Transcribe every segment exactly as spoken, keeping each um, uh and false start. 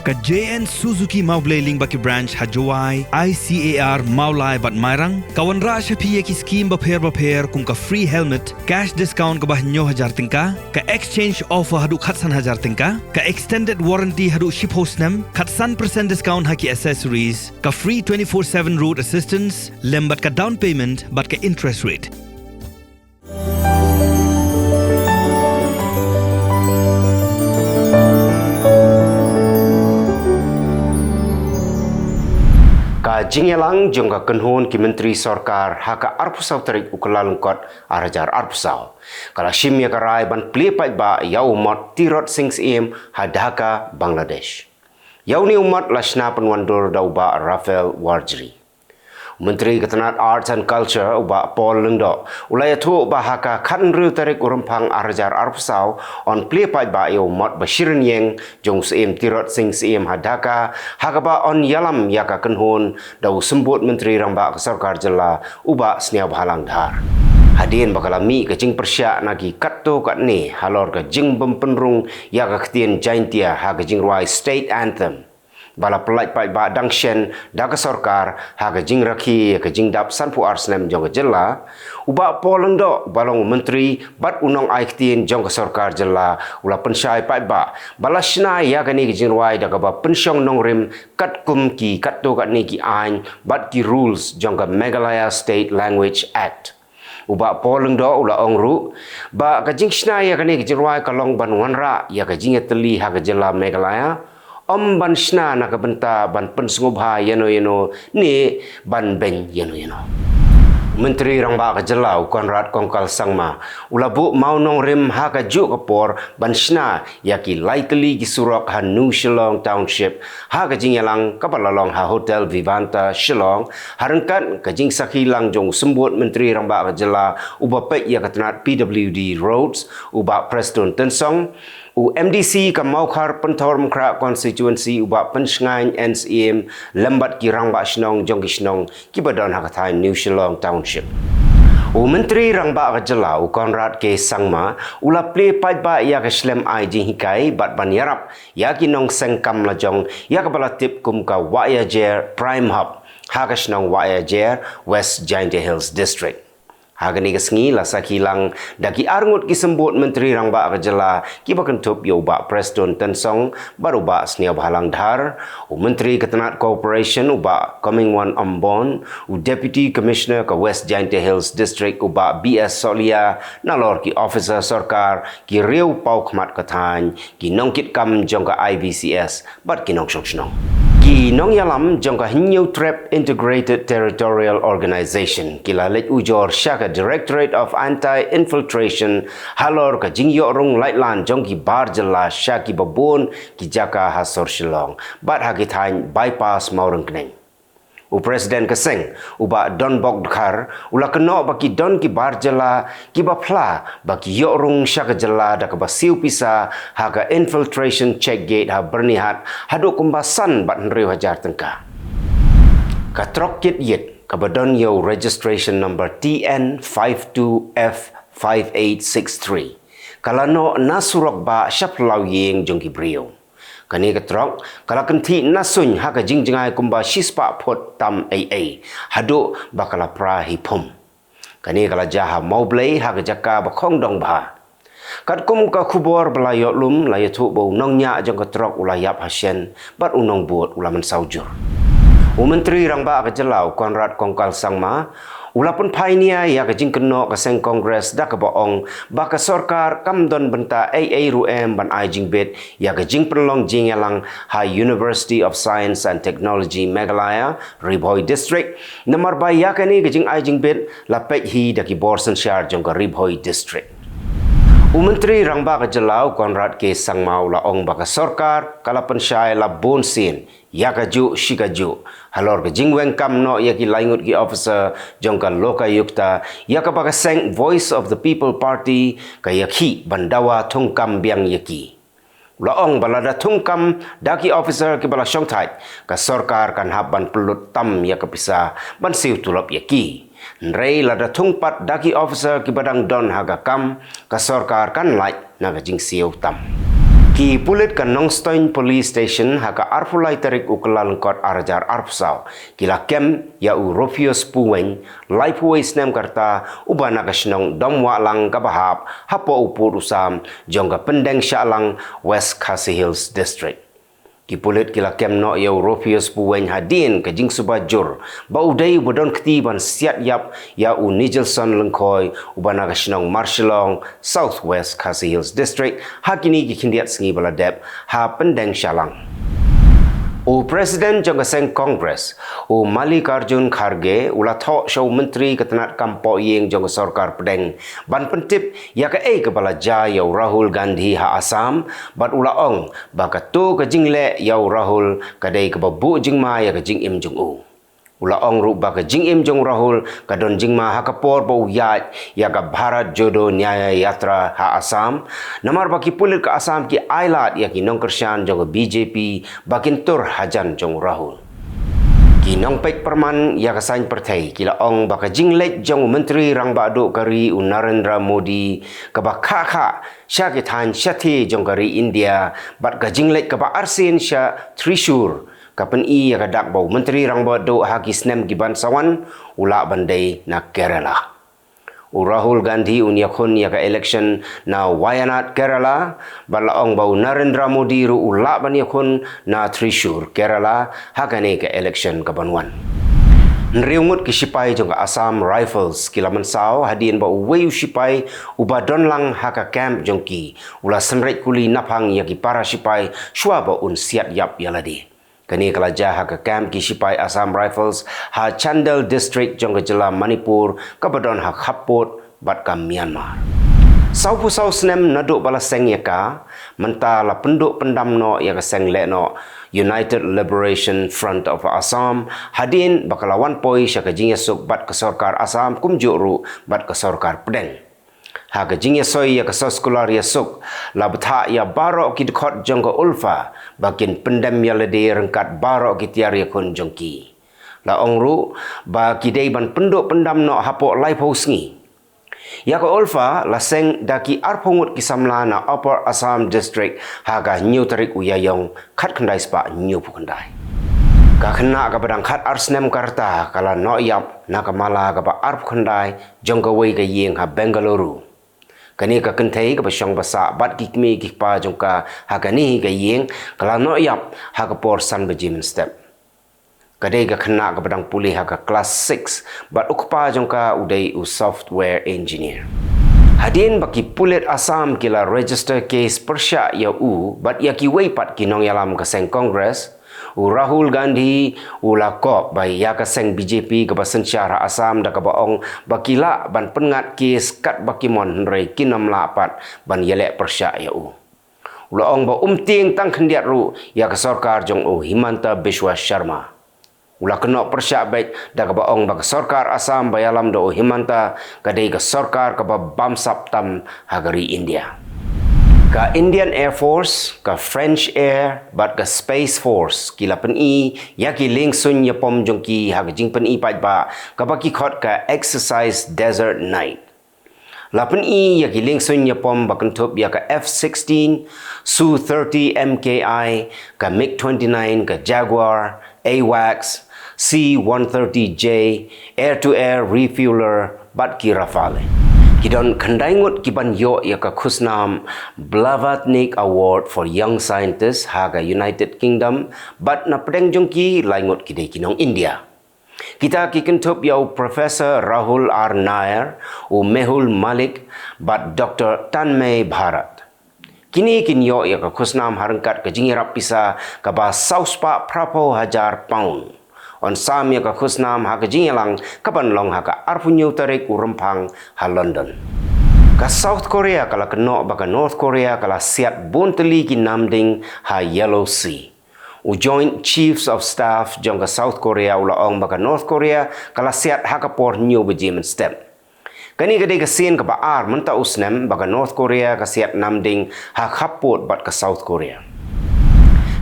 Ka J N Suzuki Mawblei lyngba ki branch ha Jowai, I C A R, Mawlai bad Mairang ka wanrah sha phi ïa ki skim bapher bapher kum ka free helmet, cash discount kaba hynñiew hajar tyngka, ka exchange offer haduh khatsan hajar tyngka, ka extended warranty haduh shiphew snem, khatsan percent discount ha ki accessories, ka free twenty-four seven road assistance lem bad ka down payment bad ka interest rate. Ka jingïalang jong ka kynhun ki myntri sorkar ha ka arphew saw tarik u Kyllalyngkot ar hajar arphew saw ka la shim ïa ka rai ban plie paidbah ïa u mot Tirot Sing Syiem ha Dhaka, Bangladesh. Ïa une u mot la shna pynwandur da u Bah Raphael Warjri. Myntri ka tnat Arts and Culture u Bah Paul Lyngdoh u la ïathuh ba ha ka khathynriew tarik u Rymphang ar hajar arphew saw yn plie paidbah ïa u mot ba shi rynïeng jong u Syiem Tirot Sing Syiem ha Dhaka, ha kaba yn ïalam ïa ka kynhun da u Symbud Myntri Rangbah ka Sorkar Jylla u Bah Sniawbhalang Dhar. Hadien ba ka la mih ka jingpyrshah na ki katto katne halor ka jingbym pynrung ïa ka ktien Jaintia ha ka jingrwai State Anthem ba la pyllait paidbah dang shen da ka sorkar ha ka jingrakhe ïa ka jingdap sanphew ar snem jong ka jylla, u Bah Paul Lyngdoh uba long u myntri bad u nongai ktien jong ka sorkar jylla u la pynshai paidbah ba la shna ïa kane ka jingrwai da kaba pynshong nongrim katkum ki katto katne ki aiñ bad ki rules jong ka Meghalaya State Language Act. U Bah Paul Lyngdoh u la ong ruh ba ka jingshna ïa kane ka jingrwai ka long ban wanrah ïa ka jingïatylli ha ka jylla Meghalaya, ym ban shna na ka bynta ban pynsngewbha ïano ïano ne ban beiñ ïano ïano. Myntri Rangbah ka jylla u Conrad Kongkal Sangma u la buh mawnongrim ha kajuh ka por ban shna ïa ki lai tylli ki surok ha New Shillong Township ha ka jingïalang kaba la long ha Hotel Vivanta Shillong, ha ryngkat ka jingsakhi lang jong u Symbud Myntri Rangbah ka jylla uba peit ïa ka tnat P W D Roads u Bah Prestone Tynsong, u M D C ka Mawkhar Pynthorumkhrah Constituency u Bah Pynshngain N Syiem lem bad ki rangbah shnong jong ki shnong kiba don ha ka thaiñ New Shillong Township. U Myntri Rangbah ka jylla u Conrad K Sangma u la plie paidbah ïa ka shlem ai jinghikai bad ban ïarap ïa ki nongseng kam lajong ïa kaba la tip kum ka Wahiajer Prime Hub ha ka shnong Wahiajer, West Jaintia Hills District. Ha kane ka sngi la sakhi lang da ki arngut ki Symbud Myntri Rangbah ka jylla kiba kynthup ïa u Bah Prestone Tynsong bad u Bah Sniawbhalang Dhar, u Myntri ka tnat Cooperation u Bah Comingone Ymbon, u Deputy Commissioner ka West Jaintia Hills District u Bah B S Sohliya, nalor ki officer sorkar, ki riew paw khmat ka thaiñ, ki nongkitkam jong ka I B C S bad ki nongshong shnong. Ki nongïalam jong ka Hynñiewtrep Integrated Territorial Organization ki la leit ujor sha ka Directorate of Anti-Infiltration halor ka jingïoh rung laitlan jong ki bar jylla sha kiba bun ki jaka ha sor Shillong bad ha ki thaiñ Bypass Mawryngkneng. U President ka seng u Bah Donbok Dkhar u la kynnoh ba ki don ki bar jylla kiba phla ba ki ïoh rung sha ka jylla da kaba siew pisa ha ka infiltration check gate ha Byrnihat haduh kumba san bad hynriew hajar tyngka. Ka trok kit ïit kaba don ïa u registration number T N five two F five eight six three ka la noh na surok bah sha phyllaw ïing jong ki briew. Kane ka trok ka la kynthih na suiñ ha ka jingjngai kumba shispah phut tam ei ei haduh ba ka la pra hi phum. Kane ka la jia ha Mawblei ha ka jaka ba khongdong bha. Katkum ka khubor ba la ïoh lum, la ïathuh ba u nongñiah jong ka trok u la ïap ha shen bad u nongbud u la mynsaw jur. U Myntri Rangbah ka jylla u Conrad Kongkal Sangma u la pynphai nia ïa ka jingkynnoh ka seng Congress da kaba ong ba ka sorkar kam don bynta ei ei ruh em ban ai jingbit ïa ka jingpynlong jingïalang ha University of Science and Technology Meghalaya, Ri Bhoi District, namar ba ïa kane ka jingai jingbit la peit hi da ki bor synshar jong ka Ri Bhoi District. U Myntri Rangbah ka jylla u Conrad K Sangma u la ong ba ka sorkar ka la pynshai la bun sien ïa kajuh shi kajuh halor ka jingweng kam noh ïa ki laingut ki officer jong ka Lokayukta, ïa kaba ka seng Voice of the People Party ka ïakhih ban dawa thungkam biang ïa ki. U la ong ba lada thungkam da ki officer kiba la shongthait, ka sorkar kan hap ban pynlut tam ïa ka pisa ban siew tulop ïa ki. Hynrei lada thung pat da ki officer kiba dang don ha ka kam, ka sorkar kan lait na ka jingsiew tam. Ki pulit ka Nongstoiñ Police Station ha ka arphew lai tarik u Kyllalyngkot ar hajar arphew saw ki la kem ïa u Rufius Puwein, laiphew wei snem ka rta, uba na ka shnong Domwahlang kaba hap hapoh u pud u sam jong ka Pyndenghshahlang, West Khasi Hills District. Ki pulit ki la kem noh ïa u Rufius Puwein hadien ka jingsuba jur ba u dei uba don kti ban siat ïap ïa u Nijelson Lyngkhoi, uba na ka shnong Marshillong, South West Khasi Hills District, ha kine ki khyndiat sngi ba la dep ha Pyndenghshahlang. U President jong ka seng Congress, u Mallikarjun Kharge, u la thoh sha u Myntri ka tnat kam pohïing jong ka sorkar pdeng ban pyntip ïa kaei kaba la jia ïa u Rahul Gandhi ha Assam, bad u la ong ba kato ka jingleh ïa u Rahul ka dei kaba buh jingma ïa ka jingim jong u. U la ong ruh ba ka jingim jong u Rahul ka don jingma ha ka por ba u ïaid ïa ka Bharat Jodo Nyaya Yatra ha Assam, namar ba ki pulit ka Assam ki ailad ïa ki nongkyrshan jong ka B J P ba kin tur hajan jong u Rahul. Ki nongpeit pyrman ïa ka saiñ pyrthei ki la ong ba ka jingleit jong u Myntri Rangbah Duh ka ri, u Narendra Modi, kaba khah khah sha ki thaiñ shathie jong ka ri India, bad ka jingleit kaba arsien sha Thrissur, ka pyni ïa ka dak ba u Myntri Rangbah Duh ha ki snem ki ban sa wan u lah ban dei na Kerala. U Rahul Gandhi un ïakhun ïa ka election na Wayanad, Kerala, bad la ong ba u Narendra Modi ruh u lah ban ïakhun na Thrissur, Kerala, ha kane ka election ka ban wan. Hynriew ngut ki shipai jong ka Assam Rifles ki la mynsaw hadien ba uwei u shipai uba don lang ha ka camp jong ki u la synreit kuli naphang ïa ki para shipai shuwa ba un siat ïap ïa lade. Kane ka la jia ha ka camp ki shipai Assam Rifles ha Chandel District jong ka jylla Manipur, kaba don ha khappud bad ka Myanmar. Sawphew saw snem naduh ba la seng ïa ka, mynta la pynduh pyndam noh ïa ka seng lehnoh United Liberation Front of Assam, hadien ba ka la wan poi sha ka jingïasuk bad ka sorkar Assam kumjuh ruh bad ka sorkar pdeng. Ha ka jingïasoi ïa ka soskular ïasuk, la bthah ïa baroh ki dkhot jong ka ULFA ba kin pyndem ïa lade ryngkat baroh ki tiar ïakhun jong ki. La ong ruh ba ki dei ban pynduh pyndam noh hapoh laiphew sngi. Ïa ka ULFA la seng da ki arphew ngut ki samla na Upper Assam District ha ka hynñiew tarik u Ïaïong khatkhyndai spah hynñiewphew khyndai. Ka khynnah kaba dang khatar snem ka rta ka la noh ïap na ka mala kaba arphew khyndai jong kawei ka ïing ha Bengaluru. Kane ka kynthei kaba shong ba sah bad ki kmie ki kpa jong ka ha kane hi ka ïing ka la noh ïap ha ka por san baje mynstep. Ka dei ka khynnah kaba dang pule ha ka klas six, bad u kpa jong ka u dei u software engineer. Hadien ba ki pulit Assam ki la register case pyrshah ïa u bad ïa kiwei pat ki nongïalam ka seng Congress, u Rahul Gandhi u la kop ba ïa ka seng B J P kaba synshar ha Assam da kaba ong ba ki lah ban pynngat case katba ki mon, hynrei kin ym lah pat ban ïaleh pyrshah ïa u. U la ong ba um tieng tang khyndiat ruh ïa ka sorkar jong u Himanta Biswa Sharma. U la kynnoh pyrshah beit da kaba ong ba ka sorkar Assam ba ïalam da u Himanta ka dei ka sorkar kaba bamsap tam ha ka ri India. Ka Indian Air Force, ka French Air bad ka Space Force ki la pyni ïa ki liengsuiñ ïapom jong ki ha ka jingpyni paidbah kaba ki khot ka Exercise Desert Night. La pyni ïa ki liengsuiñ ïapom ba kynthup ïa ka F sixteen, Su thirty M K I, ka MiG twenty-nine, ka Jaguar, AWACS, C one thirty J, air-to-air refueler bad ki Rafale. Ki don khyndai ngut ki ban ïoh ïa ka khusnam Blavatnik Award for Young Scientists ha ka United Kingdom, bad na pdeng jong ki lai ngut ki dei ki nong India. Kita ki kynthup ïa u Professor Rahul R Nair, u Mehul Malik bad Doctor Tanmay Bharat. Kine kin ïoh ïa ka khusnam ha ryngkat ka jingïarap pisa kaba saw spah phraphew hajar pound. Yn sam ïa ka khusnam ha ka jingïalang kaban long ha ka arphew hynñiew tarik u Rymphang ha London. Ka South Korea ka la kynnoh ba ka North Korea ka la siat bun tylli ki namding ha Yellow Sea. U Joint Chiefs of Staff jong ka South Korea u la ong ba ka North Korea ka la siat ha ka por hynñiew baje mynstep. Kane ka dei ka sien kaba ar mynta u snem ba ka North Korea ka siat namding ha khappud bad ka South Korea.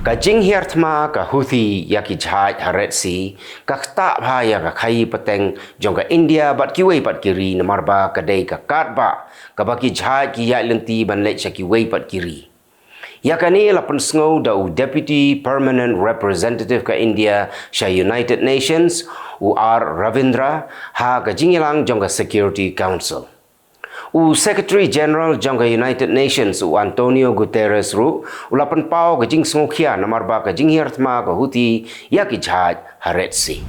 Ka jinghiar thma ka Houthi ïa ki jhaid ha Red Sea ka ktah bha ïa ka khaïi pateng jong ka India bad kiwei pat ki ri, namar ba ka dei ka katba kaba ki jhaid ki ïaid lynti ban leit sha kiwei pat ki ri. Ïa kane la pynsngew da u Deputy Permanent Representative ka India sha United Nations, u R Ravindra, ha ka jingïalang jong ka Security Council. U Secretary General jong ka United Nations, u Antonio Guterres ruh, u la pynpaw ka jingsngewkhia namar ba ka jinghiar thma ka Houthi ïa ki jahaj ha Red Sea.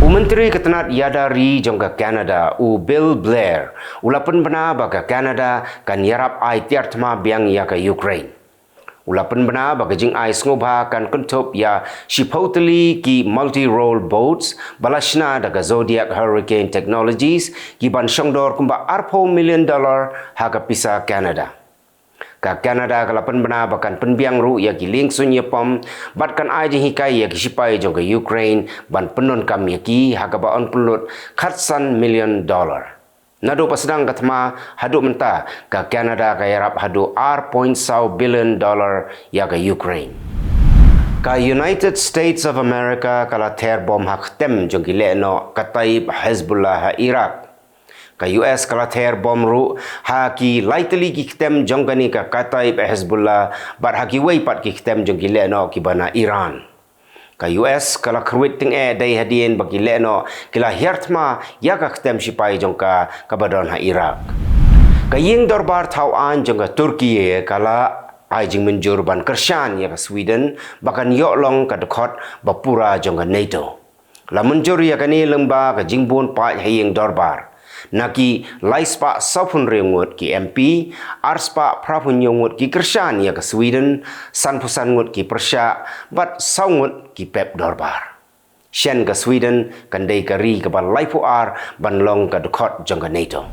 U Myntri ka tnad ïada ri jong ka Canada, u Bill Blair, u la pynbna ba ka Canada kan ïarap ai tiar thma biang ïa ka Ukraine. U la pynbna ba ka jingai sngewbha kan kynthup ïa shiphew tylli ki multi-role boats ba la shna da ka Zodiak Hurricane Technologies, ki ban shongdor kumba arphew million dollar ha ka pisa Canada. Ka Canada ka la pynbna ba kan pynbiang ruh ïa ki liengsuiñ ïapom bad kan ai jinghikai ïa ki shipai jong ka Ukraine ban pyndonkam ïa ki ha kaba yn pynlut khatsan million dollar. Naduh ba sdang ka thma haduh mynta, ka Canada ka ïarap haduh ar point saw billion dollar ïa ka Ukraine. Ka United States of America ka la ther bom ha ktem jong ki lehnoh Kataib Hezbollah ha Iraq. Ka U S ka la ther bom ruh ha ki lai tylli ki ktem jong kane ka Kataib Hezbollah bad ha kiwei pat ki ktem jong ki lehnoh kiba na Iran. Ka U S ka la kyrwit tyngeh dei hadien ba ki lehnoh ki la hiar thma ïa ka ktem shipai jong ka kaba don ha Iraq. Ka ïing dorbar thaw aiñ jong ka Turkey ka la ai jingmynjur ban kyrshan ïa ka Sweden ba kan ïoh long ka dkhot ba pura jong ka NATO. La mynjur ïa kane lyngba ka jingbun paid ha ïing dorbar. Na ki lai spah sawphew hynriew ngut ki M P, ar spah phra phew hynñiew ngut ki kyrshan ïa ka Sweden, san phew san ngut ki pyrshah, bad saw ngut ki pep dorbar. Shen ka Sweden kan dei ka ri kaba laiphew ar ban long ka dkhot jong ka NATO.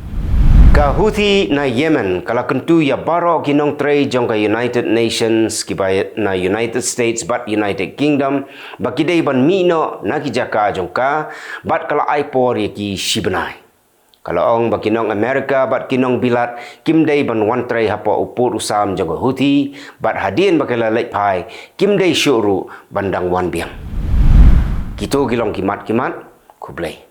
Ka Houthi na Yemen ka la kyntu ïa baroh ki nongtrei jong ka United Nations kiba na United States bad United Kingdom ba ki dei ban mih noh na ki jaka jong ka, bad ka la ai por ïa ki shi bnai. Ka la ong ba ki nong America bad ki nong Bilat kim dei ban wan trei hapoh u pud u sam jong ka Houthi, bad hadien ba ki la leit phai kim dei shuh ruh ban dang wan biang. Kito ki long ki mat ki mat, khublei.